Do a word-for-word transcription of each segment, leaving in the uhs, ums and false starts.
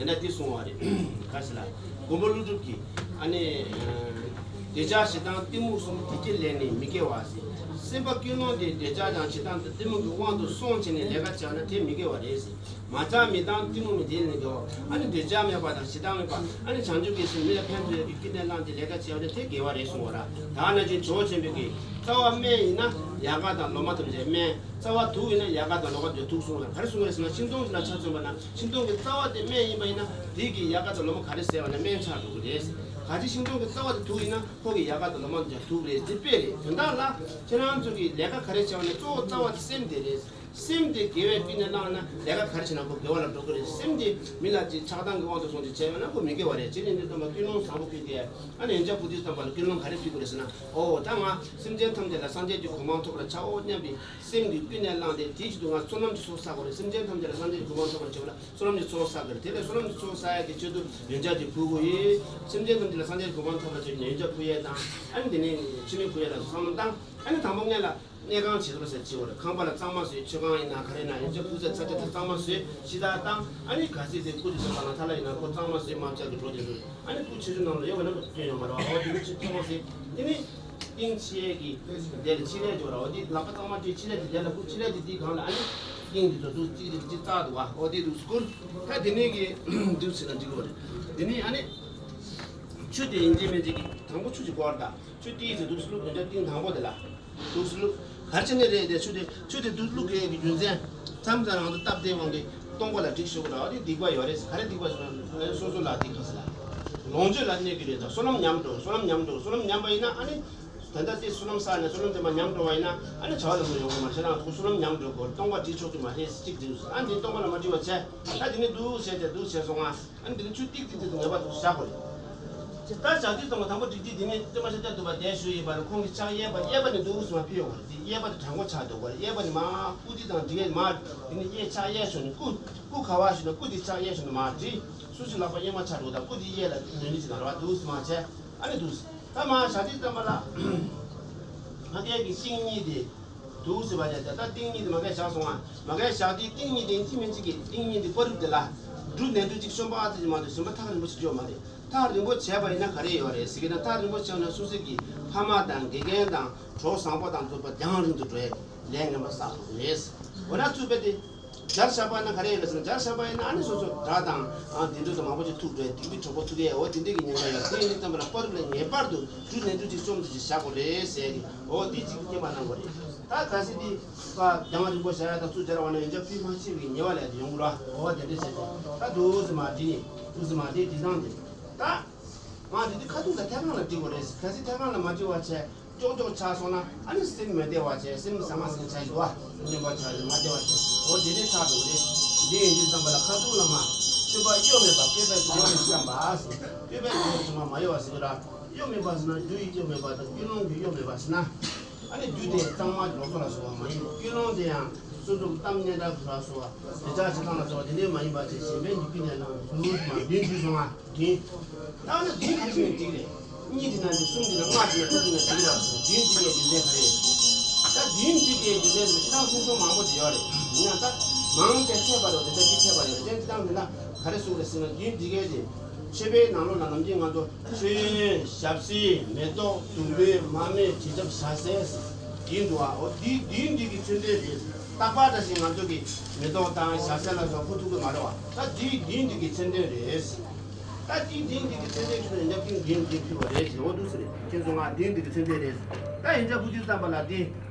དེ་འདྲ་དེ་གསུང་བ་རེད། ག་ཞིག་ལ། མགོན་པོ་ཀླུ་སྒྲུབ་ཀྱིས་ཨ་ནི། འདོད་ཆགས་ཞེ་སྡང་གཏི་མུག་གསུམ་དེ་སྐྱེ་ལས་ནི་མི་སྐྱེ་བ་ཟེར། སེམས་པ་ཀུན་སློང་དེ་འདོད་ཆགས་དང་ཞེ་སྡང་དང་གཏི་མུག་གི་དབང་དུ་སོང་བྱས་ནས་ལས་ཀ་བྱས་ན་དེ་མི་དགེ་བ་རེད་ཟེར། མ་ཆགས་མི་སྡང་གཏི་མུག་མེད་དེ་ནི་དགེ་བ། ཨ་ནི་འདོད་ཆགས་མེད་པ་དང་ཞེ་སྡང་མེད་པ། ཨ་ནི་བྱང་ཆུབ་ཀྱི་སེམས་མི་ལ་ཕན་ཐོགས་ཡོད་པའི་ཀུན་ནས་བསླངས་ཏེ་ལས་ཀ་བྱས་པ་ནི་དེ་དགེ་བ་རེད་གསུང་བ་ར། ད་ནང་བཞིན་ཇོ་བོ་ཆེན་པོ་གིས་རྩ་བ་སྨན་ཡིན་ན་ཡལ་ག་དང་ལོ་མ་ཐམས་ཅད་སྨན། རྩ་བ་དུག་ཡིན་ན་ཡལ་ག་དང་ལོ་མ་ཐམས་ཅད་དུག་གསུང་བ་ར། ག་རེ་གསུང་བ་རེད་ཟེར་ན་ཤིང་སྡོང་ཅིག་ལ་ཆ་མཚོན་པ་ན་ཤིང་སྡོང་གི་རྩ་བ་དེ་སྨན་ཡིན་པ་ཡིན་ན་དེ་གི་ཡལ་ག་དང་ལོ་མ་ག་རེ་ཟེར་བ་ན་སྨན་ཆགས་འགྲོ་གི་རེད། གལ་སྲིད་ཤིང་སྡོང་གི་རྩ་བ་དེ་དུག་ཡིན་ན་ཁོ་གི་ཡལ་ག་དང་ལོ་མ་ཐམས་ཅད་དུག་རེད། དེ་དཔེ་རེད། དོན་དག་ལ་ཁྱེད་རང་ཚོ་གི་ལས་ཀ་ག་རེ་བྱས་པ་ན་གཙོ་བོ་རྩ་བ་དེ་སེམས་དེ་རེད། སེམས་དེ་དགེ་བའི་ཀུན་ནས་བསླངས་ན་ལས་ཀ་ག་རེ་བྱས་ན་ཁོ་དགེ་བ་ལ་འགྲོ་གི་རེད། སེམས་དེ་མི་ལ་ཅིག་ཆགས་སྡང་གི་དབང་དུ་སོང་ཅིག་བྱས་པ་ན་ཁོ་མི་དགེ་བ་རེད། ཅི་ནས་འདི་ལྟ་བུ་ཀུན་སློང་བཟང་པོ་ཀུན་དགེ། ཨ་ནི་ཡོན་ཆབ་བུ་དུས་ཙམ་པ་ལ་ཀུན་སློང་ག་རེ་ཕུལ་དགོས་རེད་ཟེར་ན། ཨོ་ད་ང་སེམས་ཅན་ཐམས་ཅད་ལ་སངས་རྒྱས་ཀྱི་གོ་འཕང་ཐོབ་པར་བྱའོ་སྙམ་པའི་སེམས་ཀྱི་ཀུན་ནས་བསླངས་ཏེ་དེའི་ཆེད་དུ་ང་བསོད་ནམས་ཀྱི་ཚོགས་བསགས་དགོས་རེད། སེམས་ཅན་ཐམས་ཅད་ལ་སངས་རྒྱས་ཀྱི་གོ་འཕང་ཐོབ་པར་བྱེད་པ་ལ་བསོད་ནམས་ཀྱི་ཚོགས་བསགས་དགོས་རེད། དེ་ལས་བསོད་ནམས་ཀྱི་ཚོགས་བསགས་ཡ་གི་ཆེད་དུ་ཡོན་ཆབ་ཅིག་ཕུལ་དགོས་ཡིན། སེམས་ཅན་ཐམས་ཅད་ལ་སངས་རྒྱས་ཀྱི་གོ་འཕང་ཐོབ་པར་བྱེད་པའི་ཡོན་ཆབ་ཕུལ་ཡས་དང་། ཨ་ནི་དེ་ནས་མཆོད་མེ་ཕུལ་ཡས་ལ་བསམ་བློ་བཏང་། ཨ་ནི་དང་པོ་སྔོན་ལ་གནས་ཁང་བྱེད་དགོས་ཟེར་བྱེད་དགོས་རེད། ཁང་པ་ལ་གཙང་མ་བཟོས། མཆོད་ཁང་ཡིན་ན་ག་རེ་ན་ཡོན་ཆབ་ཕུལ་ས་ཚ་ཆ་དེ་གཙང་མ་བཟོས། ཕྱི་དག་བཏང་། ཨ་ནི་གལ་སྲིད་དེ་སྐུ་དེ་ཚོ་གང་ལ་ཐ་ལ་ཡིན་ན་ཁོ་གཙང་མ་བཟོས། མ་བཅག་གི་འགྲོ་དེ་ཚོ་ཨ་ནི་སྐུ་ཆེ་ཆུང་ནང་ལ་ཡོད་པ་ན་སྐྱོན་ཡོད་མ་རེད་བ། འོ་དེ་ནི་ཆེ་གཙང་མ་བཟོས། དེ་ནི་ཏིང་ཕྱི་ཡས་ཀྱི་དེ་ལ་ཕྱི་ལས་འཇོག་ར། འོ་དེ་ལག་པ་གཙང་མ་བྱས་ཕྱི་ལས་དེ་དེ་ལ་སྐུ་ཕྱི་ལས་དེ་དེའི་སྒང་ལ་ཨ་ནི་ཏིང་དེ་ཚོ་འདུག་གཅིག་དེ་གཅིག་བཙག་འདུག་བ། འོ་དེ་འདུག་སྐུར། ད་དེ་ནས་ཀྱི་འདུག་ཟེར་ན་འགྲིག་གི་རེད། དེ་ནས་ཨ་ནི་ཆུ་དེ་ཡིན་གཅིག་མིན་གཅིག་གི་དང་པོ་ཆུ་ཅིག་དགོས་རེད་ད། ཆུ་ཏིག་ཙམ་འདུག་སེ་བླུགས། དེ་འདྲ་ཏིང་དང་པོ་དེ་ལ་འདུག་སེ་བླུགས། ག་རེ་བྱས་ནས་རེད་དེ། ཆུ་དེ་ཆུ་དེ་འདུག་སེ་བླུགས་ཡས་ཀྱི་རྒྱུ་མཚན་མཚམས་མཚམས་རང་དུ་སྟབས་བདེ་དབང་གིས་སྟོང་པ་ལ་འགྲིག་ཤོག་ར། འོ་དེ་སྡིག་པ་ཡོད་རེད། ག་རེ་སྡིག་པ་ཟེར་ན་སོ་སོ་ལ་སྡིག་ག་ཟེར་ལ། ལོངས་སྤྱོད་ལ་གནོད་ཀྱི་རེད་ད། བསོད་ནམས་ཉམས་འགྲོ། བསོད་ནམས་ཉམས་འགྲོ། བསོད་ནམས་ཉམས་པ་ཡིན་ན་ཨ་ནི། ད་ལྟ་དེ་བསོད་ནམས་བསགས་ནས་བསོད་ནམས་དེ་མ་ཉམས་འགྲོ་བ་ཡིན་ན་ཨ་ནི་བྱ་བ་ལ་མི་ཡོང་གི་མ་རེད། ཁྱེད་རང་ཚོ་བསོད་ནམས་ཉམས་འགྲོ་གོ། སྟོང་པ་འགྲིག་ཆོག་གི་མ་རེད། གཅིག་འགྲིག་ཨ་ནི་སྟོང་པ་ལ་མ་འགྲིག་པ་བྱས། ད་དེ་ནི་འདུག་བྱས་ཏེ་འདུག་བྱས་སོང་ང་། ཨ་ནི་དེ་ནི་ཆུ་ཏིག་ཏིག་ཏིག་ཏུ་ངེས་པར་དུ་བཞག་དགོས་རེད། ད་བཞག་དུས་ཙམ་པ་དང་པོ་སྒྲིག་དུས་དེ་ནི་སྟོན་པ་ཤཱཀྱ་ཐུབ་པ་གདན་ཞུས་ཡོད་པ་ལ་ཁོང་གི་ཕྱག་གཡས་པ་གཡས་པ་ནས་འདུག་སེ་མར་ཕུལ་ཡོང་བ་རེད། དེ་གཡས་པ་དེ་དྲང་པོ་ཆགས་འདུག་པ་རེད། གཡས་པ་ནས་མར་སྐུ་དེ་དང་སྒྲིག་གཡས་མར་དེ་ནི་གཡས་ཕྱག་གཡས་ཕྱོགས་ནས་སྐུ་སྐུ་ག་བ་ཞིག་ན་སྐུ་དེ་ཕྱག་གཡས་ཕྱོགས་ནས་མར་སྒྲིག་སུ་ཞིག་ལག་པ་གཡས་མར་ཆགས་འདུག་ད་སྐུ་དེ་གཡས་ལ་ནོན་ནི་ཞིག་དང་ར་བ་འདུག་སེ་མར་བྱས། ཨ་ནི་འདུག་སེ་ད་མར་བཞག་དུས་ཙམ་པ་ལ་ཕ་གའི་གི་ཤིང་གཉིས་དེ། འདུག་སེ་བ་ཡ། ད་ཏིང་གཉིས་དེ་མ་གས་བཞག་སོང་ང་། མ་གས་བཞག་དུས་ཏིང་གཉིས་དེ་ཅི་མིན་ཅི་གི་ཏིང་གཉིས་དེ་པ་རུབ་དེ་ལ་འབྲུ་ནས་འབྲུ་གཅིག་ཤོམ་པ་ཙི་ཅི་མ་གཏོགས་གཞན་པ་ཐག་རིང་པོ་ཞིག་ཡོད་མ་རེད། ཐག་རིང་པོ་བྱས་པ་ཡིན་ན་ག་རེ་ཡོད་རེད་ཟེར་གི་ན། ཐག་རིང་པོ་བྱས་ན་སོ་སོ་གི་ཕ་མ་དང་དགེ་རྒན་དང་གྲོགས་བཟང་པོ་དང་ཚོ་པ་རྒྱང་རིང་དུ་འགྲོ་ཡ་ལས་ངན་པ་བསགས་ཐུབ་ཀྱི་རེད། འོ་ན་ཚུར་རྦད་དེ་སྦྱར་བཞག་པ་ན་ག་རེ་ཡོད་རེད་ཟེར་ན། སྦྱར་བཞག་པ་ཡིན་ན་ཨ་ནི་སོ་སོ་དགྲ་དང་ཨ་དེ་འདྲ་དང་མང་པོ་ཅིག་ཐུག་འགྲོ་ཡ། སྡིག་པའི་གྲོགས་པོ་ཐུག་ཡ། འོ་དེ་འདྲ་གི་ཉེན་ཁ་ཡོད། དེ་ཡིན་དུས་ཙམ་པ་ལ་པ་རུབ་ལ་ངེས་པར་དུ་འབྲུ་ནས་འབྲུ་གཅིག་ཤོམ་ཙི་ཅི་བཞག་དགོས་རེད་ཟེར་གི། འོ་དེ་གཅིག་གི་སྐྱེས་པ་གནང་དགོས་རེད། ད་གལ་སྲིད་དེ་ཁ་རྒྱང་རིང་པོ་བཞག་ཡ་དང་ཚུར་སྦྱར་བ་ན་ཡོན་ཆབ་ཕུལ་མ་ཤེས་པའི་ཉེས་པ་ལས་དེ་ཡོང་གི་ར། འོ་དེ་འདྲ་བྱས་ཏེ་ད་འདུག་སེ་མར་བསྒྲིགས་ནས་འདུག་སེ་མར་བསྒྲིགས། བསྒྲིགས་སྟངས་དེ་ད་ང་དེ་དུས་ཁ་ཐུག་ལ་ཐད་ཀར་ལ་བསྒྲིགས་དགོས་རེད། གལ་སྲིད་ཐད་ཀར་ལ་མ་བསྒྲིགས་པ་བྱས། ཅོག་ཅོག་ཆགས་སོང་ན་ཨ་ནི་སེམས་མི་བདེ་བ་བྱས། སེམས་ཟ་མ་ཟ་མཁན་ཆགས་ཀྱི་འདུག་བ། སེམས་ཉོན་པ་ཆགས་ཏེ་མ་བདེ་བ་བྱས། འོ་དེ་འདྲའི་ཆགས་འགྲོ་གི་རེད། འདི་ཡིན་དུས་ཙམ་པ་ལ་ཁ་ཐུག་ལ་མ་མཆོད་པ་གཡོ་མེད་པ་བསྐལ་པའི་དུས་ཡུན་བསམ་པ་ཟེར། བསྐལ་པའི་དུས་ཡུན་དུ་མ་མ་གཡོ་བ་ཟེར་གི་ར། གཡོ་མེད་པ་ཟེར་ན་རྒྱུ་ཡི་གཡོ་མེད་པ་དང་ཀུན་སློང་གི་གཡོ་མེད་པ་ཟེར་ན། ཨ་ནི་རྒྱུ་དེ་གཙང་མ་ལོག་སོགས་ལ་སོགས་པ་མ་ཡིན་པ། ཀུན་སློང་དེ་ཡང་སོ་སོ་གཏམ་སྙན་གྲགས་ལ་སོགས་པ་དེ་ཆགས་ཞེ་སྡང་ལ་སོགས་པ་དེ་འདྲའི་མ་ཡིན་པ་བྱས། གཞན་ཕན་གྱི་ཀུན་ནས་བསླངས་འདུག་མ་བདུན་བསྡུས་སོང་ང་། བདུན། ད་ནི་བདུན་ག་ཚོད་ཡིན་འགྲིག་རེད། གཉིས་འགྲིག་ན་འགྲིག་གསུམ་འགྲིག་ན་ལྔ་འགྲིག་ན་དྲུག་འགྲིག་ན་འགྲིག་ར་སོང་། བདུན་འགྲིག་ཡས་རྒྱུ་མཚན་ག་རེ་རེད། ད་བདུན་འགྲིག་ཡས་རྒྱུ་མཚན་ཟེར་ཁྱེད་རང་གསུང་སོང་མང་པོ་ཅིག་ཡོད་རེད། ཡིན་ན་ད་མང་ཆེ་ཐེབས་པ་རེད། དེ་ལྟ་ཅི་ཐེབས་པ་ཡོད་རེད། དེ་ལྟ་མིན་ན་ག་རེ་གསུང་རེད་ཟེར་ན། བདུན་འགྲིག་ཡས་དེ་མཆོད་པའི་ནང་ལོགས་ལ་ནམ་རྒྱུན་ང་ཚོ་མཆོད་ཡོན་ཞབས་བསིལ་མེ་ཏོག་བདུག་སྤོས་མར་མེ་དྲི་ཆབ་ཞལ་ཟས་ཟེར་བདུན་འདུག་བ། འོ་དེ་བདུན་འདི་གི་མཚོན་དོན་རེད། རྟག་པར་བཀྲ་ཤིས་ང་ཚོ་གི་མེ་ཏོག་དང་ཞལ་ཟས་ལ་སོགས་ཕུལ་ཐུབ་ཀྱི་མ་རེད་བ། ད་དེ་བདུན་འདི་གི་མཚོན་དོན་རེད། ད་དེ་བདུན་འདི་གི་མཚོན་དོན་ཁྱོད་ཡོན་ཆབ་ཀུན་བདུན་བདུན་ཕུལ་བ་རེད་ཟེར། འོ་འདུག་ཟེར། ཁྱེད་ཚོ་ང་བདུན་འདི་གི་མཚོན་དོན་རེད། ད་ཡོན་ཆབ་ཕུལ་དུས་ཙམ་པ་ལ་དེ་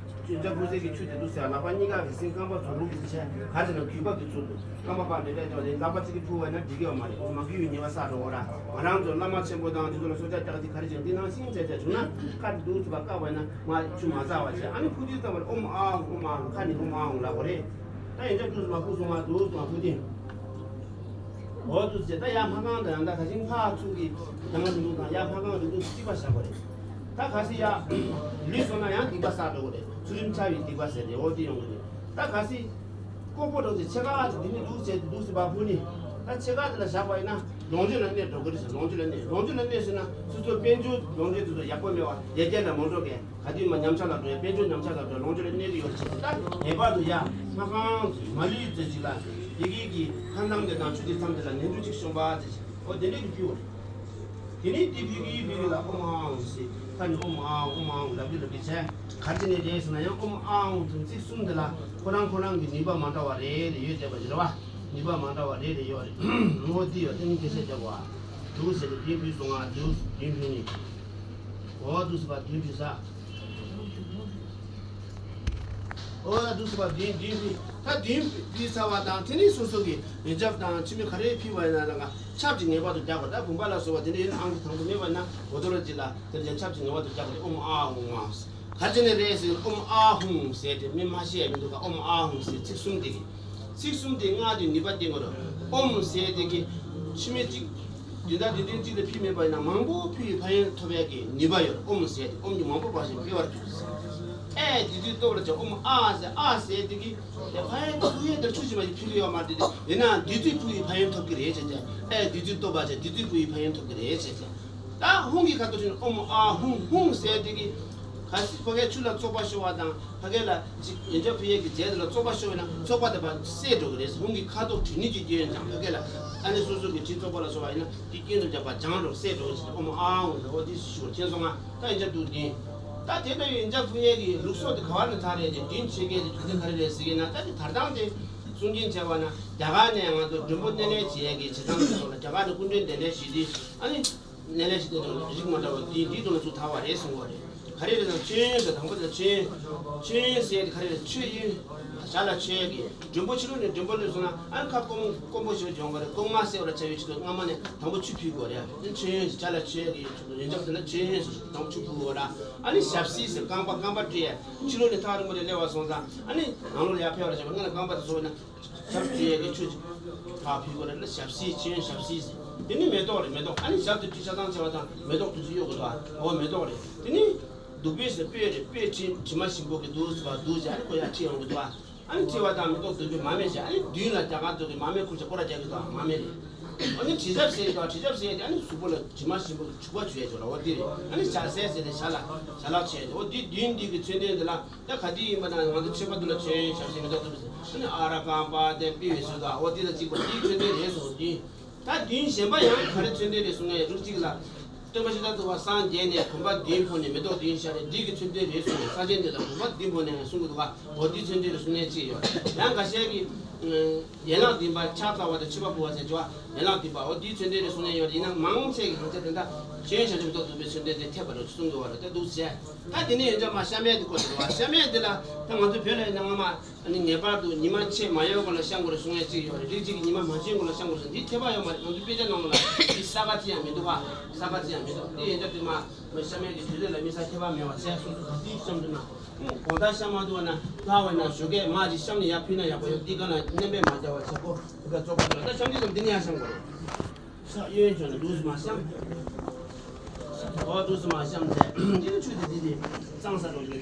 ཡོན་ཆབ་ཕུལ་སའི་གི་ཆུ་དེ་འདུག་ཟེར། ལག་པ་གཉིས་ཀ་གི་སེང་རྐང་པ་ཚོ་རུག་གི་བྱས། ག་རེ་ཟེར་ན་གུས་པ་གི་ཚུལ་དུ་རྐང་པ་ཕར་འདྲེད་འདྲེད་བྱས་ནས་ལག་པ་གཅིག་གིས་ཕུལ་བ་ན་འགྲིག་གི་ཡོད་མ་རེད། མ་གུས་པའི་ཉེས་པ་བསགས་འགྲོ་གི་ར། ང་རང་ཚོ་བླ་མ་ཆེན་པོ་དང་དེ་ཚོ་ལ་གསོལ་ཇ་རྒྱག་དུས་ག་རེ་བྱས་ན། འདི་ནང་བཞིན་བྱས་བྱས་བྱུང་ན་ཁ་འདུག་ཚུགས་པ་བཀག་པ་ན་མ་ཆུ་མ་ཟ་བ་བྱས། ཨ་ནི་ཕུལ་དུས་ཙམ་པར་ཨོཾ་ཨཱཿཧཱུྃ་ཨཱཿཧཱུྃ། ཁ་ནས་ཨོཾ་ཨཱཿཧཱུྃ་ལབ་དགོས་རེད། ད་ཡོན་ཆབ་འདུག་སེ་མར་ཕུལ་སོང་ང་། འདུག་སེ་མར་ཕུལ་དུས། འོ་འདུག་སེ་ད་ཡར་སྨར་ཁམས་དང་ཡང་ད་ག་ཞིང་ཕར་ཚུར་གྱི་གྱང་རིང་པོ་དང་ཡར་སྨར་ཁམས་རིང་པོ་གཅིག་པ་བཞག་དགོས་རེད། ད་གལ་སྲིད་ཡར་ལུས་སོང་ན་ཡང་སྡིག་པ་བསགས་འགྲོ་གི་རེད། ཚུལ་ཁྲིམས་འཆལ་བའི་སྡིག་པ་ཟེར་ཏེ་འོ་དེ་ཡོང་གི་རེད། ད་གལ་སྲིད་ཀོག་པོ་འདྲ་བོ་དེ་ཕྱེད་ཀ་དེ་འདི་ནས་འདུག་སེ་བྱས་ཏེ་འདུག་སེ་ཕར་ཕུལ་ནི། ད་ཕྱེད་ཀ་དེ་ལ་བཞག་པ་ཡིན་ན་ལོངས་སྤྱོད་ལ་གནོད་འགྲོ་གི་རེད་ཟེར། ལོངས་སྤྱོད་ལ་གནོད། ལོངས་སྤྱོད་ལ་གནོད་ཟེར་ན་སོ་སོ་དཔལ་འབྱོར་ལོངས་སྤྱོད་དེ་ཚོ་ཡག་པོ་མེད་པ། ཡར་རྒྱས་ལ་མ་འགྲོ་མཁན། ག་དུས་མ་ཉམས་ཆག་ལ་འགྲོ་ཡ། དཔལ་འབྱོར་ཉམས་ཆག་ལ་འགྲོ་ཡ། ལོངས་སྤྱོད་ལ་གནོད་ཀྱི་ཡོད་ཟེར་ཏེ། ད་ངེས་པར་དུ་ཡར་སྨར་ཁམས་མ་ལུས་ཙམ་ཞིག་ལ་ དེ་གི་གི་ཁ་མཚམས་དེ་དང་ཆུ་དེ་མཚམས་དེ་ལ་ནས་འབྲུ་གཅིག་ཤོམ་པ་དེ་བྱས། ཨོ་དེ་འདྲས་ཀྱི་ཕུལ་བ་རེད། དེ་ནས་དེ་ཕུལ་གི་ཕུལ་གི་ལ་ཨོམ་ཨ་འོང་ཟེར། ཁ་ནས་ཨོམ་ཨ་འོང་ཨོམ་ཨ་འོང་ལབ་ཀྱི་ལབ་ཀྱི་བྱས། ག་རེ་བྱས་ནས་རེད་ཟེར་ན་ཡང་ཨོམ་ཨ་འོང་དང་ཚིག་གསུམ་དེ་ལ་ཁོ་རང་ཁོ་རང་གི་ནུས་པ་མ་འདྲ་བ་རེ་རེ་ཡོད་བསྡད་པ་ཞིག་རེད་བ། ནུས་པ་མ་འདྲ་བ་རེ་རེ་ཡོད་རེད། ངོ་བོ་འདི་ཡོད་དེ་ནི་སྐད་ཆ་རྒྱག་བ། འདུག་ཟེར་ཏེ་བདུན་ཕུལ་སོང་ང་། འདུག་བདུན་ཕུལ་ནི། འོ་འདུག་ཟེར་བ་བདུན་ཕུལ་ས། འོ་ད་འདུག་ཟེར་བ་བདུན་བདུན་ཕུལ། ད་བདུན་ཕུལ་ཚར་བ་དང་དེ་ནས་སོ་སོ་གི་ཡོན་ཆབ་དང་ཕྱི་མི་ག་རེ་ཕུལ་བ་ཡིན་ན་ལ་ང་ཆབ་ཀྱི་ངེས་པར་དུ་རྒྱག་དགོས། ད་བུམ་པ་ལ་སོགས་པ་དེ་འདྲ་ཡིན་ན་ཨང་ཀི་དང་པོ་མེད་པ་ན་འོ་དོ་ར་ཅིག་ལ་དེ་འདྲ་ཆབ་ཀྱི་ངེས་པར་དུ་རྒྱག་དགོས། ཨོམ་ཨ་འོང་ཨ། ག་རེ་བྱས་ནས་རེད་ཟེར་ཨོམ་ཨ་ཧུང་ཟེར་ཏེ་མི་མ་ཤེས་ཡ་མི་འདུག་ག་ཨོམ་ཨ་ཧུང་ཟེར་ཚིག་གསུམ་དེ་གི། ཚིག་གསུམ་དེ་ལྔ་དེ་ནུས་པ་བསྟན་དགོས་རེད། ཨོམ་ཟེར་དེ་གི་ཕྱི་མི་གཅིག་བདུན་ཟླ་བདུན་ཕྲན་གཅིག་ལ་ཕུལ་མེད་པ་ཡིན་ན་མང་པོ་ཕུལ་བའི་ཕན་ཡོན་ཐོབ་ཡ་གི་ནུས་པ་ཡོད་རེད། ཨོམ་ཟེར་དེ་ཨོམ་གྱི་མང་པོ་འབར་ཞིང་འཕེལ་བར་འགྱུར་ཟེར། ཨེ་དེ་དུས་སྟོབས་ལ་བྱ་ཨོམ་ཨ་ཟེར་ཨ་ཟེར་དེ་གི་དེ་ཕན་ཡོན་ཐོབ་ཡས་དེར་ཆུ་ཞིག་མ་ཞིག་ཕུལ་ཡོད་མ་རེད་དེ། ཡིན་ན་དེ་དུས་ཕུལ་བའི་ཕན་ཡོན་ཐོབ་ཀྱི་རེད་ཟེར་ཏེ། ཨེ་དེ་དུས་སྟོབས་པ་ཟེར་དེ་དུས་ཕུལ་བའི་ཕན་ཡོན་ཐོབ་ཀྱི་རེད་ཟེར་ཏེ། ད་ཧུང་གི་ཁ་ཐོག་ཕྱིན་ཨོམ་ཨ་ཧུང་ཧུང་ཟེར་དེ་གི། གལ་སྲིད་ཕ་གིའི་ཆུ་ལ་བཙོག་པ་ཤོར་བ་དང་ཕ་གི་ལ་ཅིག་ཡོན་ཆབ་ཕུལ་ཡས་ཀྱི་རྫས་དེ་ལ་བཙོག་པ་ཤོར་བས་ན་བཙོག་པ་དེ་ཕར་བསལ་འགྲོ་གི་རེད། ཧུང་གི་ཁ་དོག་དྲི་ནི་ཅིག་སྐྱོན་ཀྱང་ཕ་གི་ལ་ཨ་ནི་སོ་སོ་གི་དྲི་བཙོག་པ་ལ་སོགས་པ་ཡིན་ན་དེ་སྐྱོན་དུ་འཇགས་པ་སྦྱང་རོགས་བསལ་འགྲོ་ཟེར་ཨོམ་ཨ་ཧུང་ཟེར། འོ་དེ་ཞུ་བ་མཁྱེན་སོང་ང་། ད་ཡོན་ཆབ་འདུག་དེ་ད་དེ་ལྟ་བུའི་ཡོན་ཆབ་ཕུལ་ཡས་ཀྱི་ལུགས་སྲོལ་དེ་ག་བ་ནས་དར་རེད་དེ་རྒྱུན་ཆད་མཁན་དེ་ག་དེ་ག་རེ་རེད་ཟེར་གྱི་ན། ད་དེ་དར་སྟངས་དེ་གསུང་རྒྱུན་བྱས་པ་ན་རྒྱ་གར་ནས་ང་ཚོ་མགྲོན་པོ་སྣེ་ལེན་བྱེད་ཡས་ཀྱི་བྱེད་སྟངས་དེ་ཚོ་ལ་རྒྱ་གར་ནས་སྐུ་མགྲོན་གདན་འདྲེན་ཞུས་དུས་ཨ་ནི། སྣེ་ལེན་བྱེད་དུས་དང་རིགས་མ་འདྲ་བ་འདི་འདིའི་ཐོག་ནས་ཚུར་དར་བ་རེད་གསུང་གི་རེད། ག་རེ་རེད་ཟེར་ན་མཆོད་ཡོན་ཟེར། དང་པོ་དེ་མཆོད་ཡོན། མཆོད་ཡོན་ཟེར་དེ་ག་རེ་རེད། མཆོད་ཡོན། ཞར་ལ་མཆོད་ཡོན་གྱི་མགྲོན་པོ་ཕྱི་ལོགས་ནས་མགྲོན་པོ་སླེབས་སོང་ན་ཨ་ནི་ཁ་སྐོམ་སྐོམ་པོ་ཞིག་སྦྱོང་དགོས་རེད། སྐོམ་མ་སེལ་བར་བྱ་བའི་ཆེད་དུ་སྔ་མ་ནས་དང་པོ་ཆུ་ཕུལ་དགོས་རེད། དེ་མཆོད་ཡོན་ཟེར། ཞར་ལ་མཆོད་ཡོན་གྱི་ཆེད་དུ་ཡོན་ཆབ་དེ་ལ་མཆོད་ཡོན་ཟེར། དང་པོ་ཆུ་ཕུལ་དགོས་ར། ཨ་ནི་ཞབས་བསིལ་ཟེར། རྐང་པ་རྐང་པ་བཀྲུ་ཡས། ཕྱི་ལོགས་ནས་ཐག་རིང་པོ་ནས་སླེབས་པ་སོང་ཙང་ཨ་ནི་ནང་ལོགས་ལ་ཡར་ཕེབས་པར་བྱ་བའི་སྔོན་ལ་རྐང་པ་དེ་བཟོས་ན། ཞབས་བཀྲུ་ཡས་ཀྱི་ཆུ་ཅིག་ཕར་ཕུལ་དགོས་རེད་ལ། ཞབས་བསིལ་མཆོད་ཡོན་ཞབས་བསིལ་ཟེར། དེ་ནི་མེ་ཏོག་རེད། མེ་ཏོག་ཨ་ནི་ཞབས་དེ་བཀྲུས་ཆ་ཚང་བྱས་པ་དང་མེ་ཏོག་དེ་ཚོ་གཡུག་དགོས་འདུག་ཨ། འོ་མེ་ཏོག་རེད། དེ་ནི་བདུག་སྤོས་ཟེར། སྤོས་རེད། སྤོས་དྲི་དྲི་མ་ཞིམ་པོ་གི་བདུག་ཟེར་བ་བདུག་ཟེར། ཨ་ནི་ཁོ་ཡར་ཁྲིད་ཡོང་གི་འདུག་ཨ། ཨ་ནི་ཁྲིད་པ་དང་མེ་ཏོག་བདུག་སྤོས་མར་མེ་བྱས། ཨ་ནི་མདུན་ལ་རྒྱ་གར་ཚོ་གི་མར་མེ་ཁུར་བྱས་སྐོར་ར་རྒྱག་གི་འདུག་ཨ། མར་མེ་རེད། ཨ་ནི་དྲི་ཆབ་ཟེར་གི་འདུག་དྲི་ཆབ་ཟེར་དེ་ཨ་ནི་གཟུགས་པོ་ལ་དྲི་མ་ཞིམ་པོ་གི་བྱུག་པ་བྱུག་ཡས་ཅིག་ལ། འོ་དེ་རེད། ཨ་ནི་ཞལ་ཟས་ཟེར་དེ་ཞལ་ལག་ཞལ་ལག་བྱས་ཏེ། འོ་དེ་མདུན་འདི་གི་མཚོན་དོན་དེ་ལ། ད་ག་དུས་ཡིན་པ་ན་ང་ཚོ་མཆོད་པ་འདི་ལ་མཆོད་ཡོན་ཞབས་བསིལ་མེ་ཏོག་བདུག་སྤོས་ཟེར། ཨ་ནི་ཨ་ར་རྐང་པ་དེ་པི་བའི་ཚུལ་དུ་འོ་འདི་དང་གཅིག་པ་འདིའི་མཚོན་དོན་རེད་གསུངས། འདི་ད་མདུན་གཞན་པ་ཡང་ག་རེ་མཚོན་དོན་རེད་གསུང་ངེས། རིགས་གཅིག་ལ་སྟོན་པ་ཤིན་ཏུ་ཐུབ་པ་སངས་རྒྱས་ནས་གོམ་པ་བདུན་ཕོག་ནས་མེ་ཏོག་བདུན་ཤར་རེད། འདི་གི་མཚོན་དོན་རེད་གསུངས་ནས། ས་ཆེན་འདི་ལ་གོམ་པ་བདུན་ཕོག་ནས་གསུང་གི་འདུག་ག་འོ་འདིའི་མཚོན་དོན་རེད་གསུང་ངེས་གཅིག་ཡོད། ཡང་འགའ་ཤས་ཀྱིས་ཡན་ལག་བདུན་པ་ཕྱག་འཚལ་བ་དང་མཆོད་པ་ཕུལ་བ་ཟེར་གྱི་བ། ཡན་ལག་བདུན་པ་འོ་འདིའི་མཚོན་དོན་རེད་གསུང་ངེས་ཡོད་རེད། ཡིན་ན་མང་ཆེ་གི་གང་ཆ་དེ་འདྲ་མཆོད་ཡོན་ཞབས་ཀྱུ་མེ་ཏོག་བདུག་སྤོས་མཚོན་དོན་དེ་འཐད་པ་རེད་གསུང་གི་བ་རེད། ད་འདུག་ཟེར། ད་དེ་ནས་ཡོན་ཆབ་མར་ཤ་མེད་དེ་བཀོད་འདུག་བ། ཤ་མེད་དེ་ལ་ད་ང་ཚོ་བོད་ལ་ཡིན་ན་སྔ་མ། ཨ་ནི་ངེས་པར་དུ་ཉི་མ་ཕྱེད་མ་ཡོལ་གོང་ལ་བཤམས་དགོས་རེད་གསུང་ཡས་གཅིག་ཡོད་རེད། རིགས་གཅིག་གིས་ཉི་མ་མ་ཕྱེད་གོང་ལ་བཤམས་དགོས་རེད་ཟེར། འདི་འཐད་པ་ཡོད་མ་རེད། ང་ཚོའི་དཔེ་ཆ་ནང་ལ་འདི་ས་ག་ཅི་ཡང་མི་འདུག་ག་ས་ག་ཅི་ཡང་མི་འདུག་འདི་ཡོན་ཆབ་དེ་མར་མར་ཤ་མེད་ཀྱི་དུས་ཚོད་ལ་མི་ས་འཐད་པ་མེད་པ་བྱས། སོ་སོ་ག་དུས་བཤམས་འདུག་ན། ཨུ་དགོང་དག་བཤམས་མ་ཐུབ་པ་ན་ལྷག་པ་ན་ཞོགས་ཀས་མར་ཅིག་བཤམས་ནས་ཡར་ཕུལ་ན་ཡག་པོ་ཡོད། འདི་ག་ལ་མནན་པས་མ་བརྒྱབ་པ་བྱས། ཁོ་དེ་ག་བཙོག་པ་འདུག་ད་བཤམས་དུས་ཙམ་འདི་ནས་ཡར་བཤམས་དགོས་རེད། ས་གཡོན་ཕྱོགས་ནས་འདུག་སེ་མར་བཤམས། འོ་འདུག་སེ་མར་བཤམས་ཚེ་འདི་ནི་ཆུ་དེ་འདི་དེ་གཙང་ས་འགྲོ་གི།